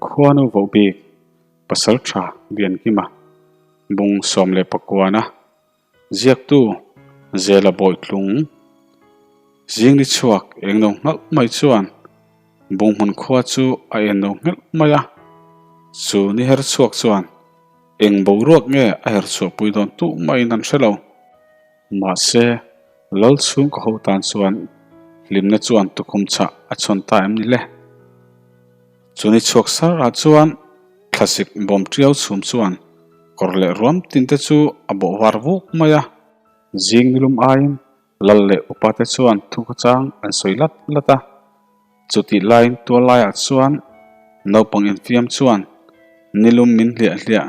Khuanu vohbik Pasaltha Liankima bung 19-a ziaktu Zela Bawitlung zing ni chhuak eng lo nghalh mai chuan bung hmun khua chu a en lo nghelh mai a, chu ni her chhuak chuan eng boruak nge a her chhuahpui dawn tuh maiin an hre lo. Mahse, Lal chhungkaw ho tan chuan hlimna chuan tukhum chhah a chhawn ta em ni le? Chu ni chhuak sar ah chuan thlasik bawm tiau chhum chuan kawr leh ruam tin te chu a bawh var vuk mai a. Zing nilum aiin Lal leh upa te chuan thukhawchang an sawi lat lat a. Chutih laiin tual laiah chuan naupang infiam chuan nilum min hliah hliah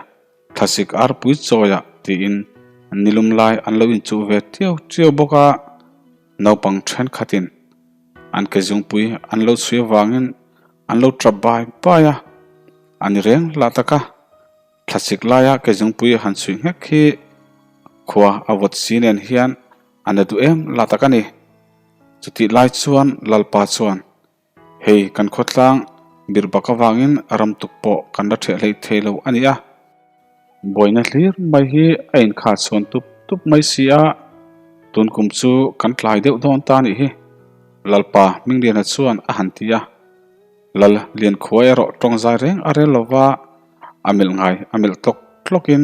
Thlasik arpui chawiah tiin nilum lai an lo inchuh ve tiau tiau bawk a, naupang thenkhatin an ke zungpui an lo chhui avangin an lo tap bai bai a, a ni reng lah tak a, thlasik laia ke zungpui han chhui nghek hi khua a vawt si nen hian a na duh em lah tak a ni. Chutih lai chuan Lalpa chuan Hei kan khawtlang birbak avangin ram tuk pawh kan la ṭheh hlei thei lo a ni a. Buaina hlir mai hi a inkhah chhuan tup tup mai si a, tun kum chu kan tlai deuh dawn ta nih hi, Lalpa Hmingliana chuan a han ti a. Lal Liankhua erawh tawng zai reng a rel lo va, a melh ngai a melh tlawk tlawkin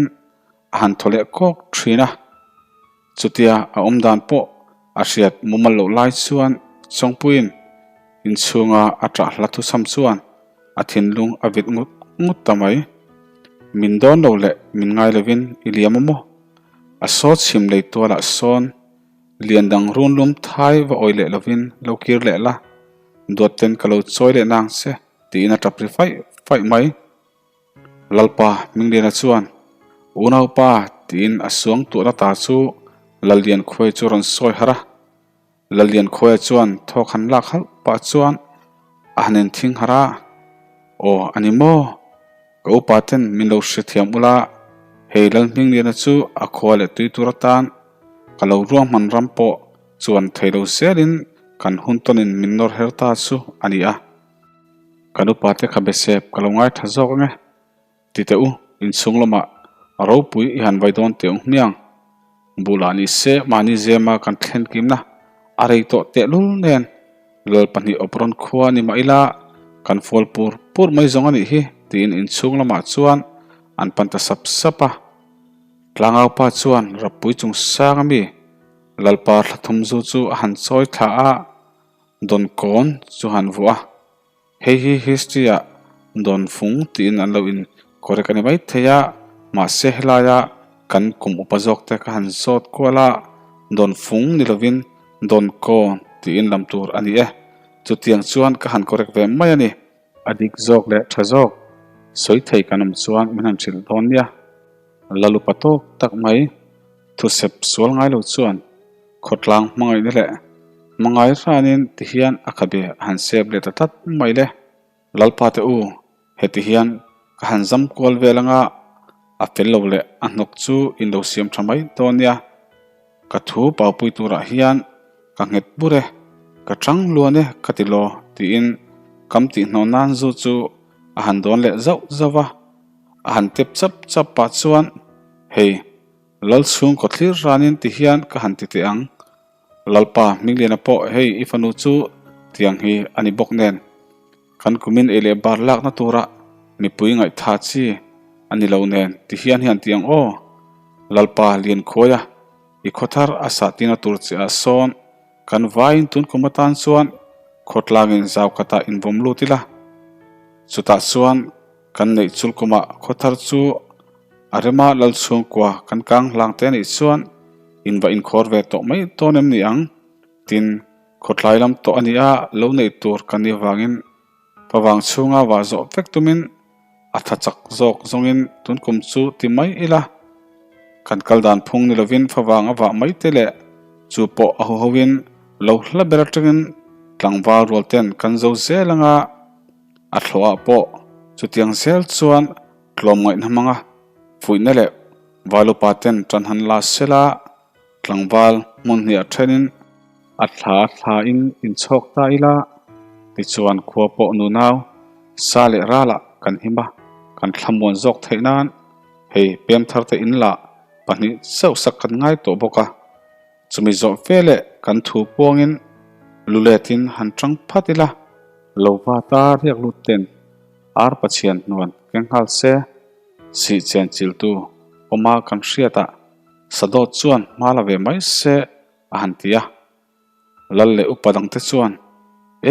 a han thaw leh kawk ṭhin a. Chutia a awm dan pawh a hriat mumal loh lai chuan Chawngpuiin inchhunga a ṭah hla thusam chuan a thinlung a vit ngut ngut ta mai. Min dawn lo leh min ngai lovin i liam a maw? A saw chhim lei tualah sawn lian dang run lum thai va awi leh lovin lo kir leh la, duat ten ka lo chawi leh nang che tiin a ṭap ri faih faih mai. Lalpa Hmingliana chuan, Unaupa tiin a suang tuahna ta chu Lallian Khuai chu rawn sawi harh a. Lallian Khuaia chuan thawk han lak halh pah chuan a han inthing harh a, Aw a ni maw? Ka upa ten min lo hrethiam ula, hei Lal Hmingliana chu a khua leh tui tur atan ka lo ruahman ram pawh chuan thei lo zelin kan hun tawnin min nawr her ta chu a ni a. Kan upa te kha besep ka lo ngai tha zawk ang e. Ti teh u, inchhung lamah ropui i han vai dawn teh ang hmiang. Bulah ni se mahni zema kan thlen kimna a rei tawh tehlul nen Lal 2 awp rawn khua ni mah ila kan fual pur pur mai zawng a nih hi tiin inchhung lamah chuan an pan ta sap sap a. Tlangaupa chuan Rappui chung sang ami Lalpa thla thum zu chu a han chawi thla a. Dawn kawn chu han vuah a, hei hi history ah dawn fung tiin an lo in correct a ni mai thei a, mahse helaia kan kum upa zawk te ka han zawt kual a, dawn fung ni lovin dawn kawn tiin lam tur a ni e, chutiang chuan ka han correct ve mai a ni. A dik zawk leh tha zawk sawi thei kan awm chuan min han hrilh dawn nia, Lal upa tawk tak mai thusep sual ngai lo chuan Khawtlang hmangaihna leh hmangai hranin tihian a khabe a han sep leh ta tlat mai le. Lalpa te u, heti hian ka han zam kual vel anga a fel lo leh a hnawk chu in lo siam tha mai dawn nia. Ka thu paupui turah hian ka nghet bur e, ka chang luan e ka ti law tiin kam tihhnawh nan zu chu a han dawn leh zauh zauh va. A han tep chap chap pah chuan hei Lal chhungkaw thlir ranin ti hian ka han ti teh ang. Lalpa Hmingliana pawh hei i fanu chu tiang hi a ni bawk nen. Kan kumin ei leh bar lakna tura mipui ngaihtha chi a ni lo nen ti hian hian ti ang aw. Lalpa Liankhuaia i khawthar a sah tina tur che ah sawn kan vaiin tun kum atan chuan khawtlangin zau khatah invawm lut ila. Chutah chuan Kan neih chul kumah khawthar chu a rema lal chhungkua kan kang hlang te anih chuan in va inkhawr ve tawh mai dawn em ni ang? Tin, khawtlai lam tawh a ni a, lo neih tur kan nih vangin favang chhunga vah zawh vek tumin a tha chak zawk zawngin tun kum chu ti mai ila. Kan kal dan phung ni lovin favang a vah mai te leh chu pawh a huhoin lo hla ber atangin tlangval rual ten kan zo zel anga, A thlawhah pawh chutiang zel chuan tlawmngaihna hmanga fuihna leh valupa ten tan han la sela, tlangval hmun hnih a thenin a thla thlain inchhawk ta ila, tichuan khua pawh nunau sa leh ralah. kan him a, kan thlamuan zawk theih nan hei pem tharte in lah pahnih chauh sak kan ngai tawh bawk a. Chumi zawh fe leh kan thu puangin luletin han tang phat ila, lo vata riak lut ten ar Pathian hnuan keng nghal se, sih chen chiltu awma kan hriatah Sadawt chuan hma la ve mai se a han ti a. Lal leh upa dangte chuan,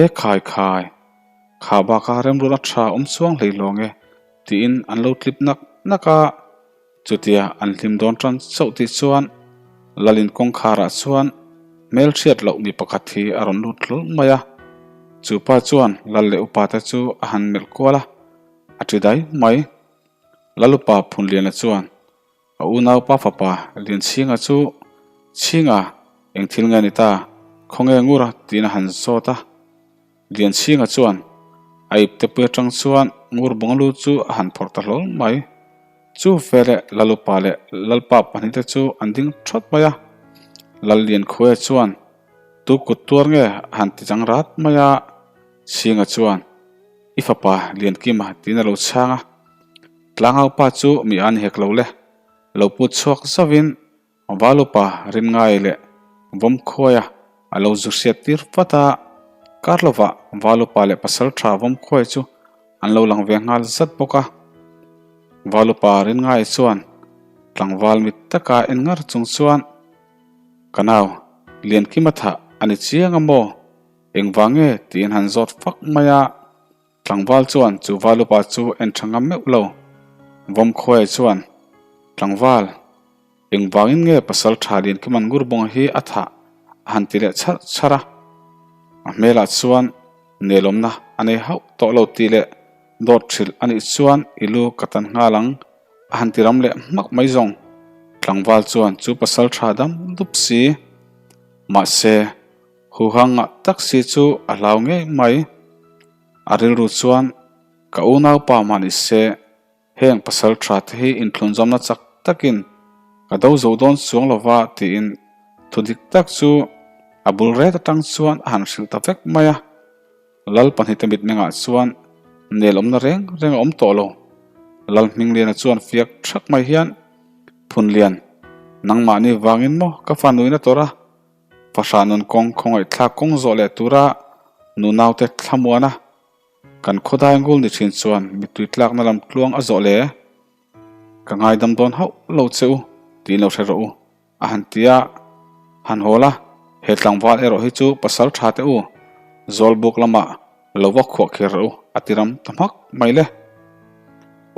E khai khai, kha baka remrual a tha awm chuang hlei lawng e, tiin an lo tlip nak nak a. Chutia an hlim dawn tan chauh tih chuan Lalin kawngkharah chuan hmelhriat loh mi pakhat hi a rawn lut hlul mai a. Chu pa chuan Lal leh upa te chu a han melh kual a, a ti dai mai. Lal upa Phunliana chuan a unaupa fapa Lianchhinga chu, Chhinga, eng thil nge ni ta? Khawnge ngur a? tiin a han zawt a. Lianchhinga chuan a iptepui atang chuan ngur bunglu chu a han phawrh ta hlawl mai. Chu veleh Lalupa leh Lalpa pahnihte chu an ding thawt mai a. Lalliankhuaia chuan Tu kut tuar nge a han ti chang rat mai a. Chhinga chuan I fapa Liankima tiin a lo chhang a. Tlangaupa chu mi a ni hek lo le. Lo put chhuak zauhin Valupa Rinngai leh Vawmkhuaia a lo zu hriat tir vat a, kar lovah Valupa leh Pasaltha Vawmkhuai chu an lo lang ve nghal zat bawk a. Valupa Rinngai chuan tlangval mit taka en ngar chung chuan, Ka nau, Liankima thah a ni chiang a maw? Engvang nge? tiin han zawt fak mai a. Tlangval chuan chu Valupa chu en tha ngam meuh lo. Vawmkhuaia chuan, Tlangval, engvangin nge pasal tha Liankiman Ngurbawnga hi a thah a han ti leh chharh chharh a. A hmelah chuan nelawmna a nei hauh tawh lo tih leh dawt hrilh a nih chuan i lu ka tan nghal ang a han ti ram leh hmak mai zawng. Tlangval chuan chu pasal tha dam dup si. Mahse. Huhang ngah tak si chu a hlau ngei mai. A rilru chuan, Ka unaupa mah ni se, heng pasal tha te hi inthlunzawmna chak takin ka do zo dawn chuang lo va tiin thu dik tak chu a bul ret atang chuan a han hrilh ta vek mai a. Lal pahnihte mitmengah chuan nel awmna reng reng a awm tawh lo. Lal Hmingliana chuan fiak thak mai hian, Phunlian, nangmahni vangin maw ka fanuin a tawrh a? Fahrah nun kawng khawngaihthlak kawng zawh leh tura nunaute thlamuana kan khawdai ngul ni thin chuan mittui tlakna lam tluang a zawh le. Ka ngaidam dawn hauh lo che u tiin lo hre rawh u a han ti a, han hawl a, he tlangval erawh hi chu pasal tha teh u, Zawlbuk lamah lo va khuah kher rawh u a ti ram ta hmak mai le.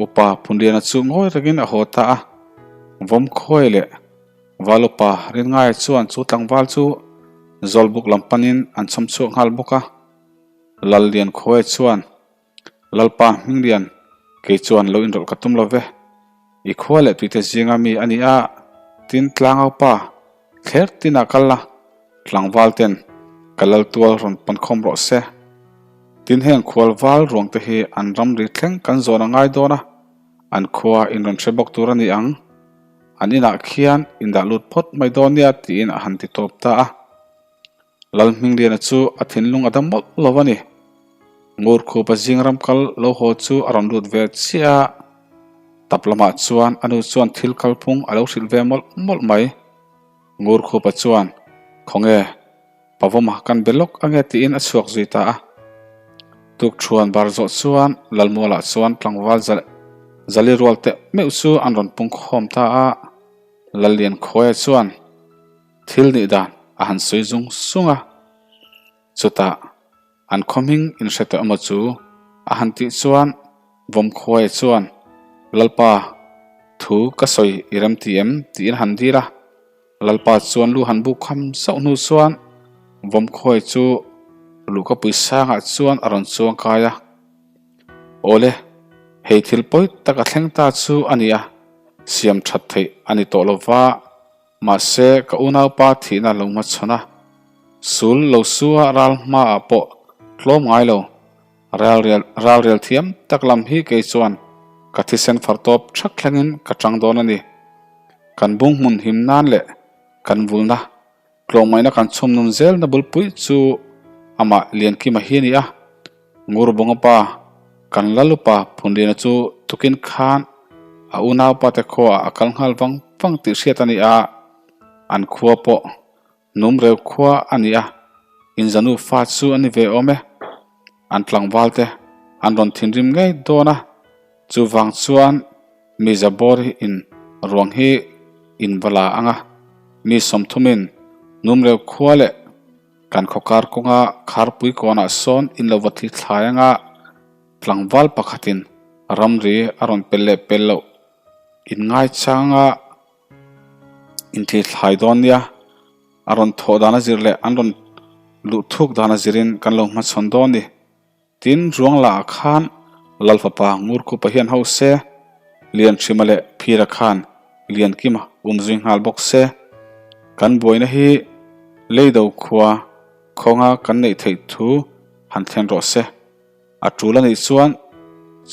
Upa Phunliana chu ngawi rengin a haw ta a, Vawmkhuai leh Valupa Rinngaia chuan chu tlangval chu Zawlbuk lam panin an chhawm chhuak nghal bawk a. Lalliankhuaia chuan, Lalpa Hminglian, kei chuan lo inrawlh ka tum lo ve. I khua leh tuite zinga mi a ni a, tin tlangaupa thler tinah kal la, tlangval ten ka lal tual rawn pan khawm rawh se. Tin heng khual val ruang te hi an ramri thleng kan zawn a ngai dawn a, an khua in rawn hre bawk tur a ni ang. An inah khian indah lut phawt mai dawn nia tiin a han ti tawp ta a. Lalhmingliana chu a thinlung a dam mawlh lo a ni. Ngurkhupa zing ram kal lo haw chu a rawn lut ve chiah a. Tap lamah chuan a nu chuan thil kalphung a lo hrilh ve mawlh mawlh mai. Ngurkhupa chuan, Khawnge? Pavawma kan be lawk ange tiin a chhuak zui ta a. Tukṭhuan bar zawh chuan Lalmualah chuan tlangval Zali rual teh meuh chu an rawn pung khawm ta a. Lalliankhuaia chuan thil nih dan a han sawi zung zung a. Chutah an khaw hming in hre tawh emaw chu a han tih chuan Vawmkhuaia chuan Lalpa thu ka sawi i remti em tiin a han dil a. Lalpa chuan lu han buk kham sauh hnu chuan Vawmkhawi chu luhkapui sangah chuan a rawn chuang kai a. Awle, hei thil pawi tak a thleng ta chu a ni a, siam that theih a ni tawh lo va, mahse ka unaupa thihna lo hmachhawn a, sul lo sua ral hmaah pawh tlawm ngai lo, ralrial thiam tak lam hi kei chuan ka thisen far tawp thak thlengin ka chang dawn a ni. Kan bung hmun him nan leh kan vulna tlawmngaihna kan chhum nun zelna bulpui chu amah Liankima hi a ni a, Ngurbunga pa. Kan Lalupa Phunliana chu tukin khan a unaupa te khuaah a kal nghal vang vang tih hriat a ni a, an khua pawh Numreu khua a ni a, inzanu fa chu a ni ve awm e. An tlangval te an rawn thinrim ngei dawn a, chuvang chuan mi zabawr hi in ruang hi in va la ang a, mi sawmthumin Numreu khua leh kan khawkar kawnga kharpui kawnah sawn in lo va thli thlai ang a, tlangval pakhatin ramri a rawn pel leh pel loh in ngaichang a. Inthli thlai dawn nia, a rawn thawh dan a zir leh an rawn luh thuk dan a zirin kan lo hmachhawn dawn ni. Tin, Ruangla ah khan Lal fapa Ngurkhupa hian ho se, Lianhrima leh Phira khan Liankima um zui nghal bawk se. Kan buaina hi Leido khua khawnga kan neih theih thu han thlen rawh se. A tul a nih chuan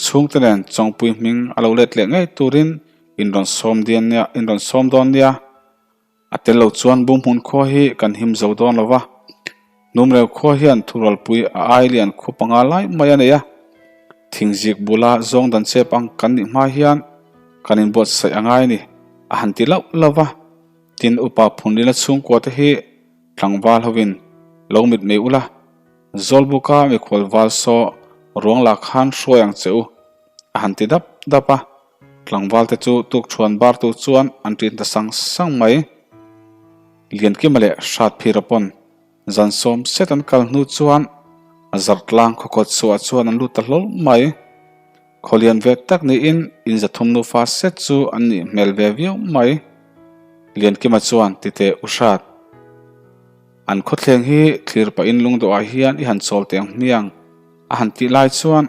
chhungte nen Chawngpui hming a lo let leh ngei turin in rawn sawm dian nia, in rawn sawm dawn nia. A tel lo chuan Bunghmun khua hi kan him zo dawn lo va. Hnumreu khua hian thurualpui a ai lian khu panga lai mai a nei a. Thingzik bula zawng dan chep ang kan nih hma hian kan inbuatsaih a ngai a ni, a han ti lauh lauh va. Tin, upa Phunlina chhungkua te hi tlangval hovin lo mit mai ula. Zawlbuka mikhual val saw ruang lah khan hruai ang che u, a han ti dap dap a. Tlangval te chu tukṭhuan bartu chuan an ṭin ta sang sang mai. Liankima leh Hratphira pawn zan sawm set an kal hnu chuan Zartlang khawkawt chhuah chuan an lut ta hlawl mai. Khawlian ve tak niin inzathum nufa set chu an nih hmel ve viau mai. Liankima chuan titeh u hrat. An khawthleng hi thlir pahin lungdawhah hian i han chawl teh ang hmiang a han tih lai chuan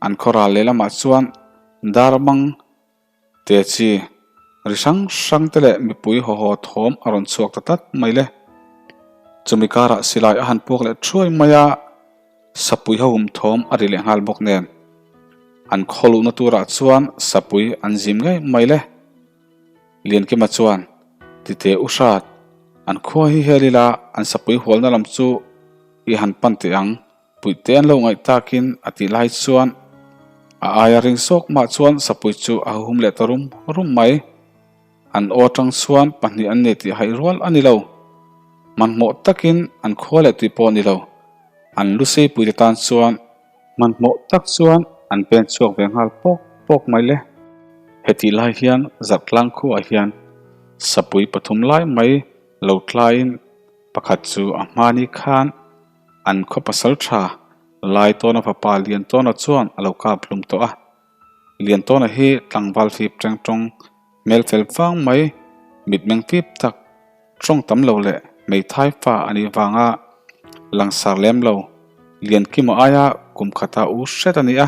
an khaw ral lehlamah chuan dar mang te chi ri hrang hrang te leh mipui haw haw thawm a rawn chhuak ta tlat mai le. Chumi karah silai a han puak leh thuai mai a, sapui ho hum thawm a ri leh nghal bawk nen an khaw luhna turah chuan sapui an zim ngei mai le. Liankima chuan, Tite u hrat, an khua hi hel ila an sapui hualna lam chu i han pan teh ang, puihte an lo ngaih takin a tih lai chuan a aia ring sawk mah chuan sapui chu a hum leh ta rum rum mai. An aw atang chuan pahnih an nei tih haih rual a ni lo. Hmanhmawh takin an khua leh tui pawh a ni lo. An lu seipuite tan chuan Hmanhmawh tak chuan an pen chhuak ve nghal pawk pawk mai le. Hetih lai hian Zarhtlang khuaah hian sapui pathum lai mai lo tlaiin pakhat chu a hmani khan an khaw pasal tha Laitawna fapa Liantawna chuan a lo kap hlum tawh a. Liantawna hi tlangval fip teng tawng hmel fel vang mai, mitmeng fip tak, Tawng tam lo leh hmeithai fa a nih vanga langsar lem lo Liankima aia kum khata u hret a ni a,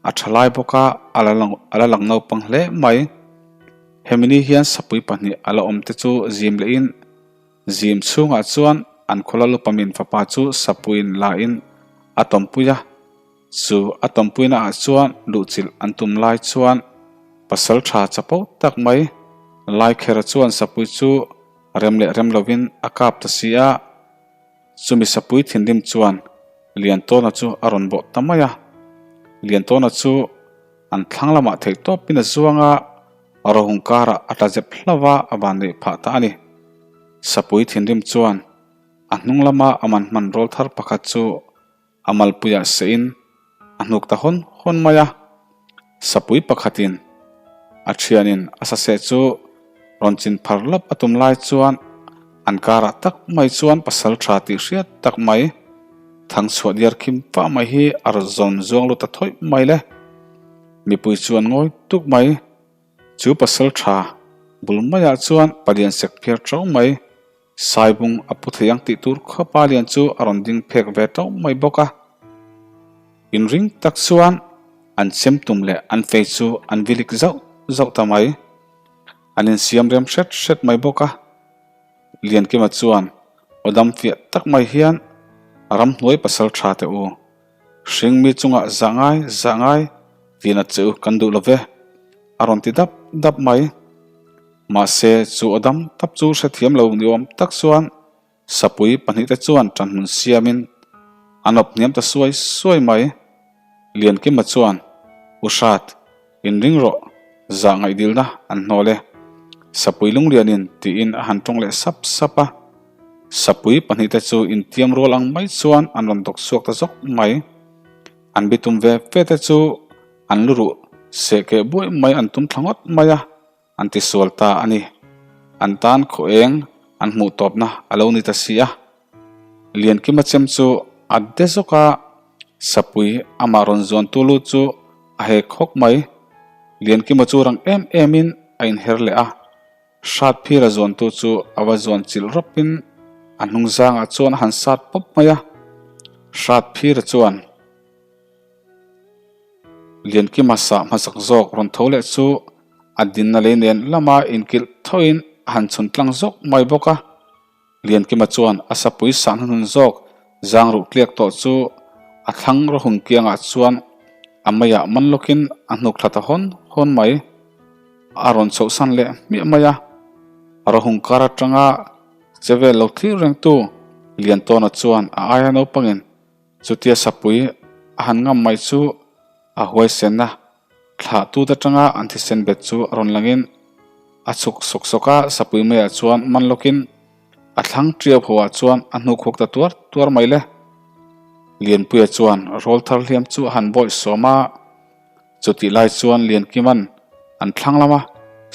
a tha lai bawk a, a la lang naupang hle mai. Hemi ni hian sapui pahnih a la awm te chu zim lehin zim chhungah chuan an khawla lupamin fapa chu sapuiin la in a tawmpui a, Chu a tawmpuina ah chuan luhchilh an tum lai chuan pasal tha chapo tak mai Laikhera chuan sapui chu rem leh rem lovin a kap ta si a, chumi sapui thinrim chuan Liantawna chu a rawn bawh ta mai a. Liantawna chu an thlang lamah theih tawpin a zuang a, rohung karah a tla zep hlauh a, a van neih phah ta a ni. Sapui thinrim chuan a hnung lama a man hman rawl thar pakhat chu A malpuiah sehin a hnuk ta hawn hawn mai a, sapui pakhatin a thianin a saseh chu rawn chin phar lawp a tum lai chuan an karah tak mai chuan pasal tha tih hriat tak mai thangchhuah diar khim fah mai hi a rawn zawn zuang lut ta thawih mai le. Mipui chu an ngawi tuk mai. Chu pasal tha bul maiah chuan palian sek phiar tho mai. Saibung a pu thei ang tih tur khawpa lian chu a rawn ding phek ve tauh mai bawk a. Inring tak chuan an chem tum leh an fei chu an vilik zauh zauh ta mai. An insiam rem hret hret mai bawk a. Liankima chuan aw dam fiah tak mai hian ramhnuai pasal tha teh u. Hringmi chungah zah ngai zah ngai tina che u kan duh lo ve, a rawn ti dap dap mai. Mahse, chu aw dam tap chu hrethiam lo ni awm tak chuan sapui pahnihte chuan ṭanhmun siamin an awp hniam ta suai suai mai. Liankima chuan, U Hrat, inring rawh, zah ngaihdilna an hnawl e. Sapui lunglianin tiin a han tawng leh sap sap a. Sapui pahnihte chu intiam rual ang mai chuan an rawn dawk chhuak ta zawk mai. An bitum ve ve te chu an lu ruh seh keh buai mai an tum thla ngawt mai a. An ti sual ta a ni. An tan khaw eng an hmuh tawpna a lo ni ta si a. Liankima chem chu a de zawk a, sapui amah rawn zuantu lut chu a hek hawk mai. Liankima chu rang em emin a inher leh a, hrat phira zuantu chu a va zuan chilh rawpin a hnung zangah chuan a han sat pawp mai a. Hrat phira chuan. Liankima sah hmasak zawk rawn tho leh chu a dinna lei nen lama inkilh thoin a han chhun tlang zawk mai bawk a. Liankima chuan a sapui sah hnuhnun zawk zang ruh tliak tawh chu a thlang rawhung kiangah chuan a meiah man lawkin a hnuk thla ta hawn hawn mai. A rawn chhohsan leh hmiah mai a, rawhung kar atanga che vel lo thlir rengtu Liantawna chuan a aia naupangin Chutia sapui a han ngam mai chu a huaisenna thlah tut atanga an thisen bet chu a rawn langin a chhuk sawk sawk a, sapui maiah chuan man lawkin a thlang tiau ho ah chuan a hnuk huk ta tuar tuar mai le. Lianpuia chuan rawl thar hliam chu a han bawih sawm a, chutih lai chuan Liankima'n an thlang lama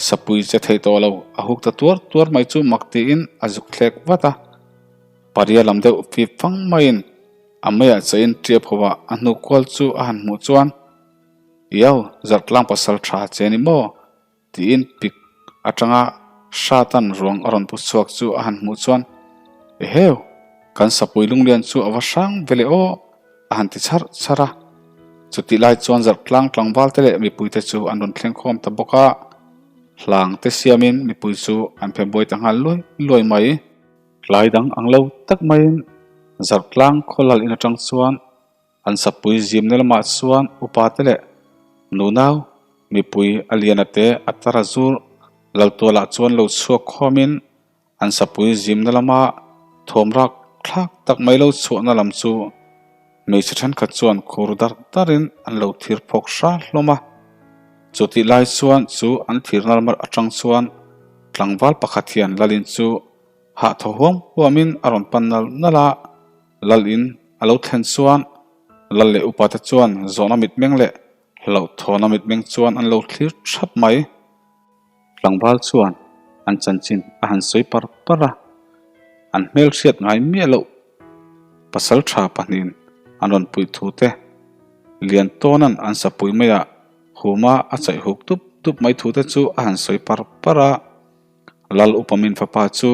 sapui che thei tawh lo a huk ta tuar tuar mai chu mak tiin a zuk thlek vat a. Paria lam deuh fip fang maiin a meiah chain ṭiap ho ah a hnuk kual chu a han hmuh chuan, Iau, Zartlang pasal ṭha che ni maw? tiin pik aṭanga Hratan ruang a rawn pu chhuak chu a han hmuh chuan, Eheu, kan sapui lunglian chu a va hrang ve leh aw, a han ti chharh chharh a. Chutih lai chuan Zartlang tlangval te leh mipuite chu an rawn thleng khawm ta bawk a, hlang te siamin mipui chu an phe buai ta nghal luai luai mai. Tlai dang ang lo tak maiin Zartlang khawlal in atang chuan an sapui zimna lamah chuan upa te leh nunau mipui a liana te a tar a zur Laltualah chuan lo chhuak khawmin an sapui zimna lama thawm rak thlak tak mai lo chhuahna lam chu hmeichhe thenkhat chuan khur dar darin an lo thir phawk hra hlawm a. Chutih lai chuan chu an thirna lam atang chuan tlangval pakhat hian Lalin chu Hah thaw huam huamin a rawn pan nal nal a, Lal in a lo thlen chuan Lal leh upa te chuan zawhna mitmeng leh hlauhthawna mitmeng chuan an lo thlir thap mai. Tlangval chuan an chanchin a han sawi par par a, an hmel hriat ngai miah loh pasal tha pahnihin an rawn puih thu te, Liantawna'n an sapui maiah huma a chaih huk dup dup mai thu te chu a han sawi par par a. Lal Upamin fapa chu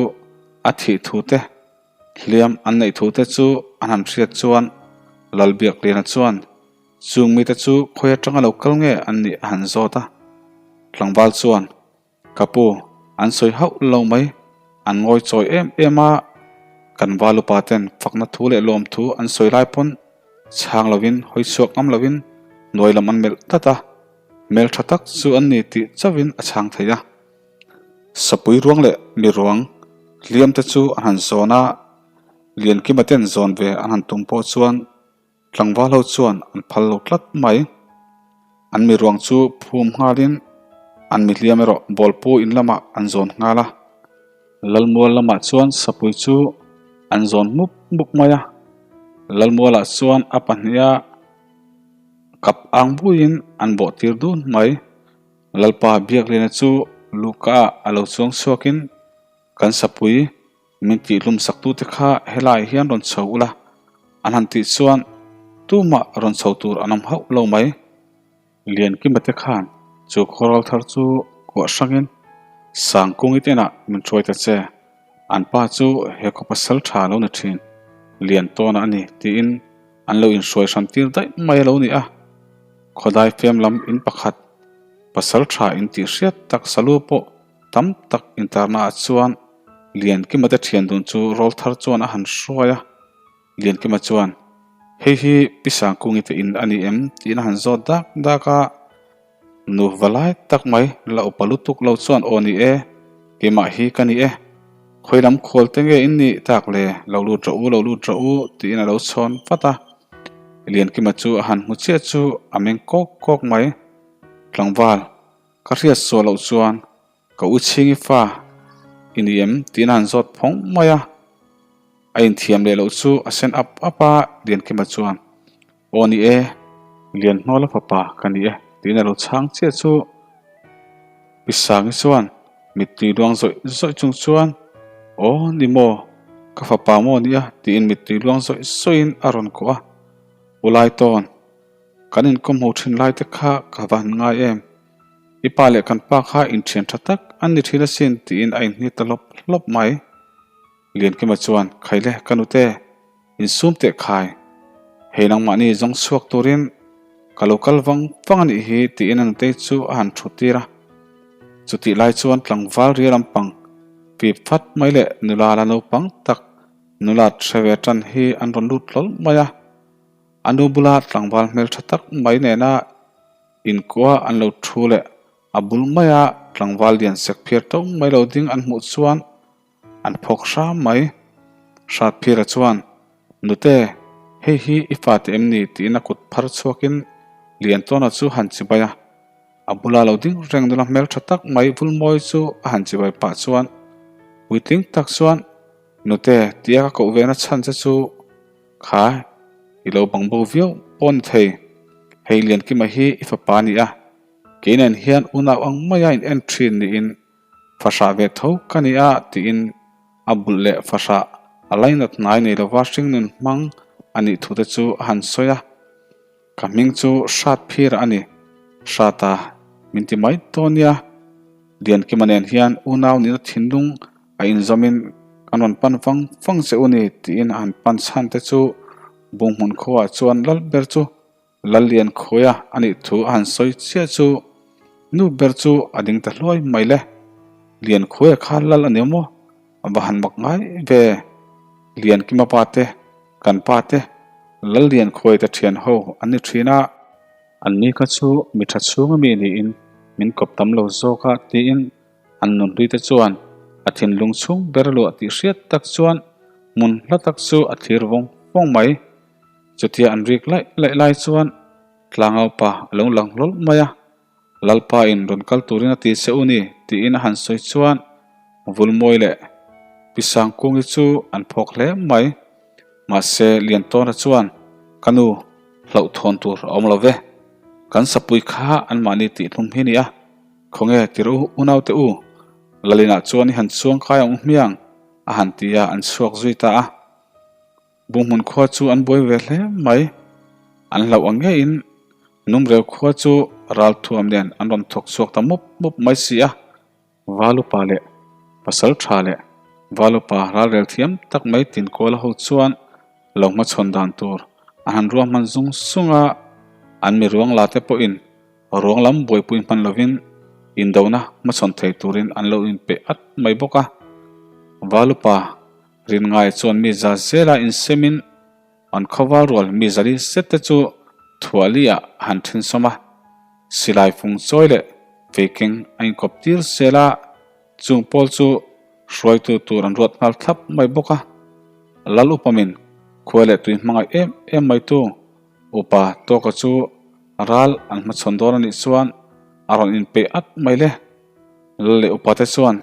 a thih thu te, hliam an neih thu te chu an han hriat chuan Lal Biakliana chuan chung mite chu khawi atanga lo kal nge an nih a han zawt a. Tlangval chuan, Ka pu, an sawi hauh lo mai, an ngawi chawi em em a, kan val upa ten fakna thu leh lawm thu an sawi lai pawn chhang lovin hawi chhuak ngam lovin hnuai lam an melh tlat a, hmel tha tak chu an ni tih chauhin a chhang thei a. Sapui ruang leh mi ruang hliam te chu an han zawn a, Liankima ten zawn ve an han tum pawh chuan tlangval ho chuan an phal lo tlat mai. An mi ruang chu phum nghalin an mi hliam erawh bawlpu in lamah an zawn nghal a. Lalmual lamah chuan sapui chu an zawn mup mup mai a, Lalmualah chuan a pahniha kap ang buiin an bawh tir dun mai. Lalpa Biakliana chu Luka ah a lo chuang chhuakin, Kan sapui min tihhlum saktute kha helaiah hian rawn chho ula, an han tih chuan tumah rawn chho tur an awm hauh lo mai. Liankima te khan chu khawral thar chu kuah hrangin Sangkungi te inah min hruai ta che, an pa chu he khaw pasal tha lo ni thin, Liantawna a ni tiin an lo inhruai hran tir daih mai a lo ni a. Khawdai fem lam in pakhat, pasal tha in tih hriat tak salu pawh tam tak intarna ah chuan Liankima te thian dun chu rawl thar chuan a han hruai a. Liankima chuan, Hei hi Pi Sangkungi te in a ni em? tiin a han zawt dak dak a. Nu va lai tak mai, la upa lutuk lo chuan aw ni e, keimah hi ka ni e. Khawi lam khawl te nge in nih tak le, lo lut rawh u, lo lut rawh u, tiin a lo chhawn vat a. Liankima chu a han hmu chiah chu a meng kawk kawk mai. Tlangval, ka hriat suah loh chuan ka u chhingi fa i ni em? tiin a han zawt phawng mai a. A inthiam leh loh chu a sen ap ap a, Liankima chuan, Aw ni e, Lianhnawla fapa ka ni e, tiin a lo chhang chiah chu Pi Sangi chuan mittui luang zawih zawih chung chuan, Aw ni maw, ka fapa maw nia, tiin mittui luang zawih zawihin a rawn kawh a. U Laitawn, kan inkawm ho thin lai te kha ka va han ngai em? I pa leh kan pa kha inthian tha tak an ni thin asin, tiin a inhni ta hlawp hlawp mai. Liankima chuan, Khaile, ka nute, insum teh khai. Hei nangmahni zawng chhuak turin ka lo kal vang vang a nih hi, tiin a nutei chu a han thut tir a. Chutih lai chuan tlangval ria lampang pip fat mai leh nula la naupang tak nulat hre ve tan hi an rawn lut hlawl mai a. A nu bula tlangval hmeltha tak mai nena inkua an lo thu leh a bul maia tlangval lian sek phiar to mai lo ding an hmuh chuan An phawk hram mai. Hratphira chuan, Nute, hei hi i fate em ni? tiin a kut phar chhuakin Liantawna chu han chibai a. A bula lo ding reng nula hmeltha tak mai Vulmawi chu a han chibai pah chuan puitling tak chuan, Nute, tia ka koh vena chhan che chu kha i lo bang bo viau pawh ni thei. Hei Liankima hi i fapa a ni a, kei nen hian unau ang maia in en thin niin Fahrah ve tho ka ni a tiin a bulh leh fahrah a lainat hnai nei lova hringnun hmang a nih thu te chu a han sawi a. Ka hming chu Hrat Phira a ni, Hrata min ti mai dawn nia. Liankima nen hian unau nihna thinlung a inzawmin kan rawn pan vang vang che u ni tiin a han pan chhan te chu Bunghmun khuaah chuan lal ber chu Lallian khuaia a nih thu a han sawi chiah chu nu ber chu a ding ta hluai mai le. Lian khuaia kha lal a ni maw? A va han mak ngai ve. Lian Kima pa te, kan pa te, Lallian khuai te thian ho an ni thin a. Anni kha chu mi tha chhunga mi niin min kawp tam lo zawk a tiin an nunhlui te chuan a thinlung chhung ber luah tih hriat tak chuan hmun hla tak chu a thlir vawng vawng mai. Chutia an rik laih laih lai chuan Tlangaupa a lo lang hlawl mai a, Lalpa in rawn kal turin a ti che u ni tiin a han sawi chuan Vulmawi leh Pi Sangkungi chu an phawk hle mai. Mahse Liantawna chuan Ka nu, hlauhthawn tur a awm lo ve. Kan sapui kha anmahni tihhlum hi ni a, khawnge tir u unaute u, Lalinah chuan i han chuang kai ang u hmiang a han ti a, an chhuak zui ta a. Bunghmun khua chu an buai ve hle mai. An hlauh ang ngeiin Numreu khua chu ralthuam nen an rawn thawk chhuak ta mup mup mai si a. Valupa leh Pasal tha leh Valupa ralrel thiam tak mai Tinkuala ho chuan lo hmachhawn dan tur an han ruahman zung zung a, an mi ruang la te pawhin ruang lam buaipui hman lovin indona hmachhawn thei turin an lo inpeh at mai bawk a. Valupa Rinngai chuan mi za zela insemin an khawval rual mi zali zet te chu thuahli ah a han then sawm a, silai fung chawi leh feikeng a inkawp tir zel a, chung pawl chu hruaitu tur an ruat nghal thlap mai bawk a. Lal upamin khua leh tui hmangaih em em mai tu upa tawka chu ral an hmachhawn dawn a nih chuan a rawn inpeih at mai le. Lal leh upa te chuan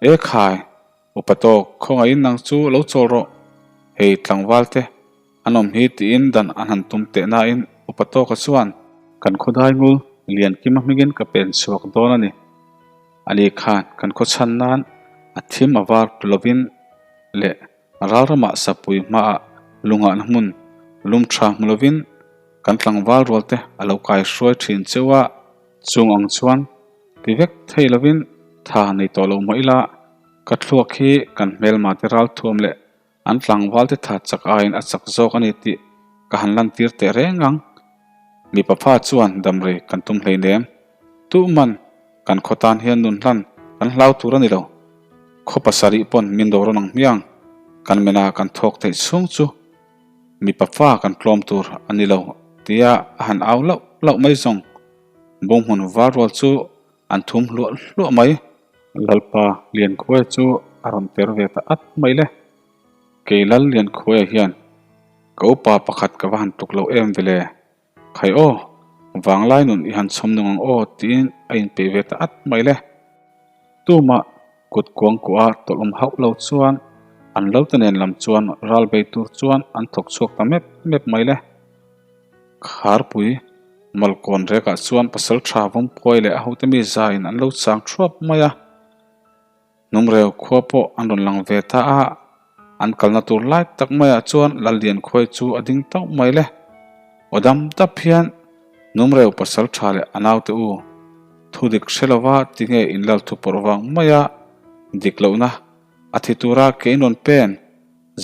E khai, upa tawk, khawngaihin nang chu lo chawl rawh. Hei tlangval te, an awm hi tiin dan an han tum teh nain upa tawka chuan, Kan khawdai ngul Liankima hmingin ka pen chhuak dawn a ni. Ali khan kan khaw chhan nan a thim a var tu lovin leh ralramah sapui hmaah lunghahna hmun lum tha hmu lovin kan tlangval rual te a lo kai hruai thin cheu a, chung ang chuan Ti vek thei lovin tha nei tawh lo mah ila, ka thluak hi kan hmelma te ralthuam leh an tlangval te tha chak aiin a chak zawk a ni tih ka han lantir teh reng ang. Mipa fa chuan damrei kan tum hleinem. Tuhman kan khaw tan hian nun hlan kan hlau tur a ni lo. Khaw pasarih pawn min do rawn ang hmiang, kan mena kan thawk theih chhung chu mipa fa kan tlawm tur a ni lo tia a han au lauh lauh mai zawng. Bunghmun var rual chu an thum hluah hluah mai. Lalpa Liankhuaia chu a rawn ter ve ta at mai le. Kei Lal Liankhuaia hian. Ka upa pakhat ka va han tluk lo em vele. Khai aw, vanglai nun i han chhawm nung ang aw tiin a inpeih ve ta at mai le. Tumah kut kuang kuah a tawlh awm hauh lo chuan an lote nen lam chuan ral bei tur chuan an thawk chhuak ta mep mep mai le. Kharpui Malkawn rekah chuan pasal tha vawmkhuai leh a hote mi zaiin an lo chang thuap mai a. Hnumreu khua pawh an rawn lang ve ta a, an kalna tur lai tak maiah chuan Lallian khuai chu a ding tauh mai le. Aw dam dap hian Hnumreu pasal tha leh a naute u, thu dik hre lova tinge in lal thu pawrh vang maia dik lohna a thi tura ke in rawn pen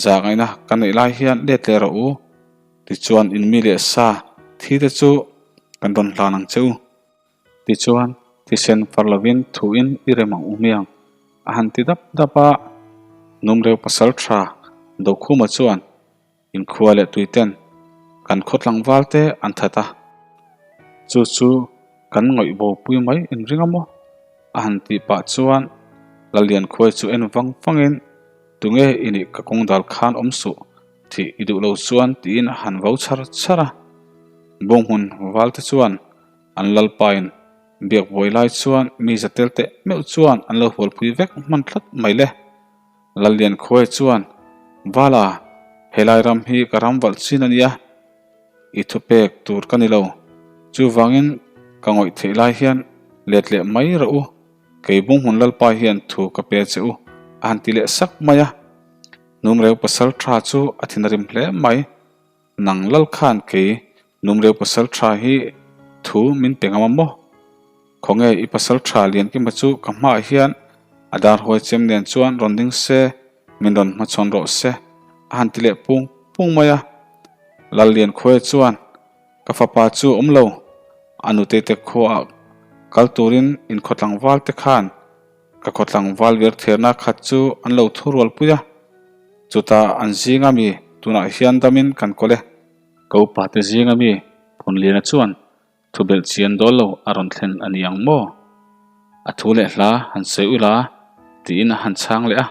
zah ngaihna ka neih lai hian let leh rawh u, tichuan in mi leh sa thi te chu kan rawn hlan ang che u. Tichuan, thisen far lovin thuin i rem ang u hmiang, a han ti dap dap a. Numreu pasal tha Dokhuma chuan inkhua leh tuiten kan khaw tlangval te an that a. Chu chu kan ngawih bo pui mai inring a maw? A han tih pah chuan Lalian khuai chu en vang vangin, Tunge i nih ka kawng dal khan awm suh, thih i duh lo chuan tiin a han vo chhar chhar a. Bunghmun valte chuan An lalpain biak buai lai chuan mi za tel teh meuh chuan an lo hualpui vek hman tlat mai le. Lallian Khuai chuan, Vala, helai ram hi ka ram valh chin a nia, i thupek tur ka ni lo. Chuvangin ka ngawih theih lai hian let leh mai rawh u, kei Bunghmun lalpa hian thu ka pe che u, a han ti leh sak mai a. Hnumreu pasal tha chu a thinrim hle mai. Nang lal khan kei Numreu pasal tha hi thu min pe ngam a maw? Khawnge i pasal tha Liankima chu ka hmaah hian a dar huai chem nen chuan rawn ding se, min rawn hmachhawn rawh se, a han ti leh pung pung mai a. Lal Liankhuaia chuan, Ka fapa chu awm lo, a nutei te khuaah kal turin in khawtlangval te khan Ka khawtlangval vir thirna khat chu an lo thu rualpui a, chutah an zinga mi tunah hian damin kan kawl e. Ka upa te zinga mi Phunliana chuan thu belh chian dawl lo a rawn thlen a ni ang maw? A thu leh hla han sawi ula tiin a han chhang leh a.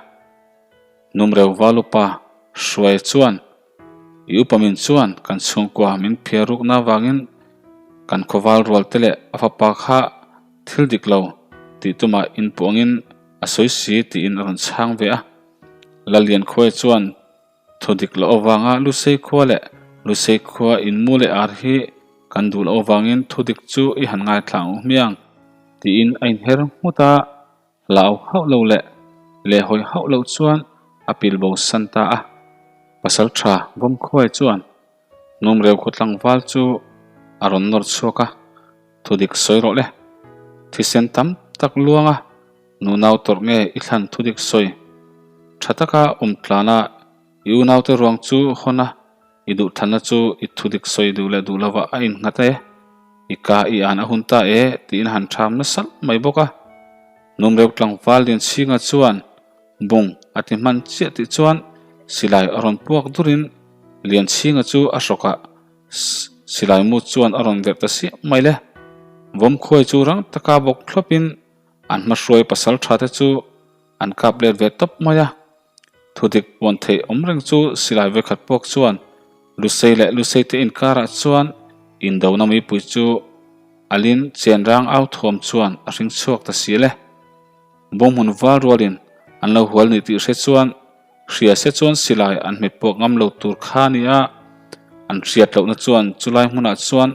Numreu val upa Hruaia chuan I upa min chuan kan chhungkua min phiar rukna avangin kan khawval rual te leh a fapa kha thil dik lo tih tumah inpuangin a sawi si tiin a rawn chhang ve a. Lalian Khuai chuan thu dik loh avanga Lusei khua leh Lusei khua inmu leh ar hi kan duh loh avangin thu dik chu i han ngaithla ang u hmiang tiin a inher nghut a. Hlau hauh lo leh lehhawi hauh loh chuan a pil bo san ta a. Pasal tha Vawmkhuai chuan Hnumreu khaw tlangval chu a rawn nawr chhuak a, Thudik sawi rawh le. Thisen tam tak luang a, nunau tawrh nge i thlan thudik sawi? Tha taka awm tlana i unaute ruang chu hawn a, I duhthlanna chu i thudik sawi duh leh duh lovah a innghat e, i ka i an a hun ta e tiin a han ṭham nasa mai bawk a. Numreu tlangval Lianchhinga chuan bung a ti hman chiah tih chuan silai a rawn puak durin Lianchhinga chu a hrawkah silai mu chuan a rawn verh ta siah mai le. Vawmkhuai chu rang taka bawk thlawpin an hmahruai pasal ṭha te chu an kap let ve tawp mai a. Thudik puan theih awm reng chu silai vekhat pawk chuan Lusei leh Lusei te inkarah chuan indona mipui chu alin chenrang au thuam chuan a hring chhuak ta si le. Bunghmun val rualin an lo hual ni tih hre chuan hria se chuan silai an hmet puak ngam lo tur kha a ni a, an hriat lohna chuan chulai hmunah chuan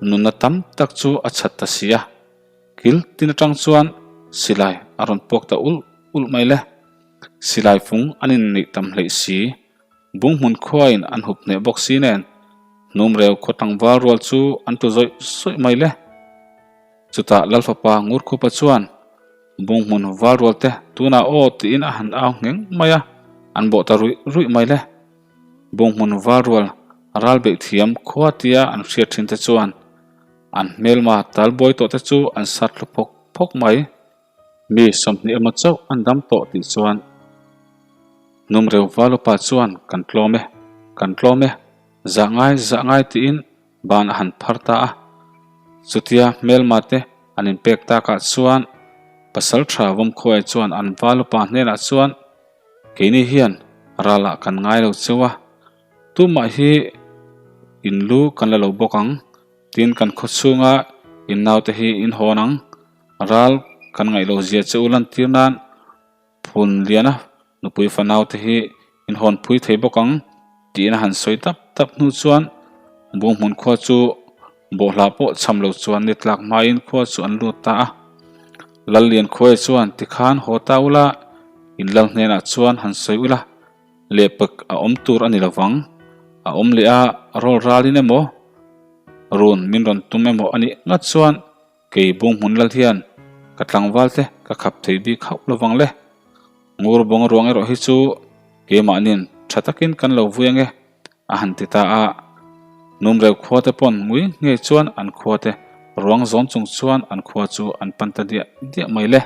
nunna tam tak chu a chhat ta si a. Kil tin atang chuan silai a rawn puak ta ulh ulh mai le. Silai fung an inneih tam hleih si, Bunghmun khuain an hup hneh bawk si nen, Hnumreu khaw tlangval rual chu an tu zawih zawih mai le. Chutah Lalfapa Ngurkhupa chuan Bunghmun val rual te tunah aw tiin a han au ngheng mai a, an bawh ta ruih ruih mai le. Bunghmun val rual ral beih thiam khua tia an hriat thin te chuan an hmelma talbuai tawh te chu an sat thlu phawk phawk mai. Mi 20 emaw chauh an dam tawh tih chuan Numreu Valupa chuan kan tlawm e, kan tlawm e, zah ngai zah ngai tiin ban a han phar ta a. Chutia hmelma te an inpek takah chuan Pasal tha Vawmkhuaia chuan an Valupa hnenah chuan keini hian ralah kan ngai lo cheu a. Tumah hi in lu kan la lo bawk ang, tin kan khaw chhunga in naute hi in hawn ang. Ral kan ngaih lo zia che u lantir nan phun liana nupui fanau te hi in hawn phui thei bawk ang tiin a han sawi tap tap hnu chuan Bunghmun khua chu bawhhla pawh cham lo chuan ni tlak hmain khua chu an lut ta a. Lallian khuaia chuan tikhan haw ta ula in lal hnenah chuan han sawi ula lehpek a awm tur a ni lovang, a awm leh a rawl ralin emaw run min rawn tum emaw a nih ngat chuan Kei Bunghmun lal hian ka tlangval te ka khap thei bik hauh lovang le. Ngur bawng ruang erawh hi chu keimahni'n tha takin kan lo vui ange a han ti ta a. Numreu khua te pawn ngui ngei chuan an khua te ruang zawn chung chuan an khua chu an pan ta diah diah mai le.